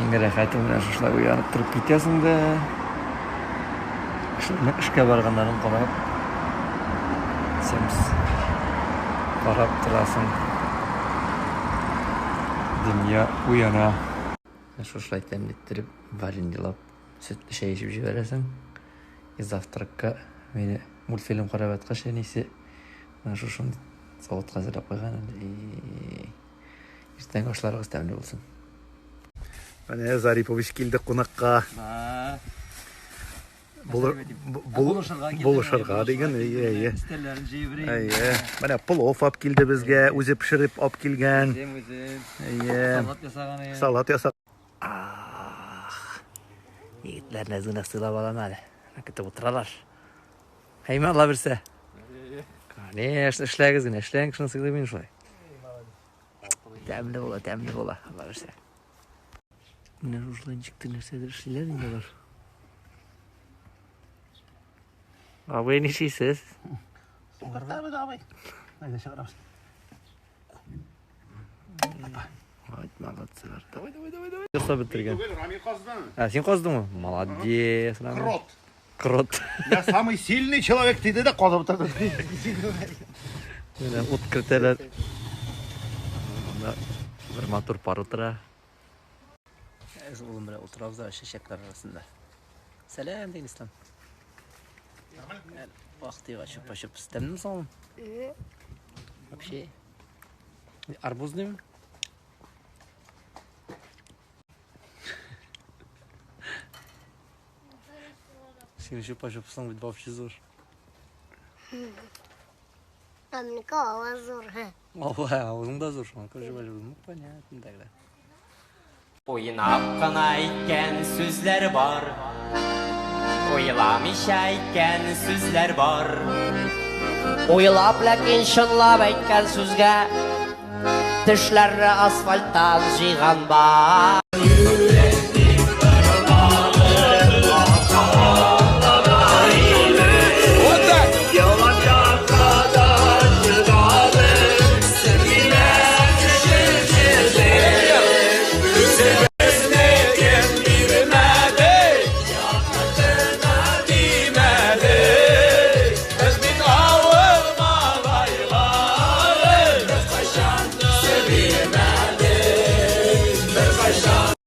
Иң рәхәте менә шушылай уянып торып китәсең дә, кешеләрнең эшкә барганнарын карап, семс карап торасың. Дөнья уяна. Шушылай тәмле иттереп вареньелап сөтле чәй эчеп җибәрәсең. И завтракка мине мультфильм карап яткач әнисе менә шушындый савытка әзерләп куйган әле. Иртәнге ашларыгыз тәмле булсын. Менә Зарипович килде кунакка. Булышырга диген, әйе, әйе. Өстәлләрен җыеп Әйе. Менә плов алып килде безгә, үзе пешереп алып килгән. Үзем, үзем. Әйе. Салат ясаган. Салат ясап. Ах. Егетләрне әз генә сыйлап алам әле. Көтеп утыралар. Әйме, Алла бирсә. Конечно, эшләгез генә, эшләгән кешене сыйлыйм мин шулай. Тәмле була, тәмле була, Алла бирсә. Менә шушылай ничектер нәрсәдер эшлиләр инде алар. Абый, нишлисез? Сугыртабыз, абый. Әйдә чыгарабыз. Ай, молодцы. Давай, давай, давай, давай. Ясап бетергән. Түгел, Рамил казды. А, син каздыңмы? Молодец, Рамил. Крот. Крот. Я самый сильный человек диде дә казып утырды. Менә ут кертәләр. Монда бер матур пар утыра. Без улым белән утырабыз да чәчәкләр арасында. Сәлам дигән Ислам. Вакытыга чупа-чуп. Тәмлеме соң улым? Вообще. Арбуз димме? Син чупа-чупсың бит вообще зур. А минеке авыз зур. Алла, авызың да зур, шуңа күрә чупа-чупс. Ну, понятно тогда. Уйнап кына әйткән сүзләр бар, Уйламыйча әйткән сүзләр бар. Уйлап, ләкин чынлап әйткән сүзгә Тешләрне асфальттан җыйган бар.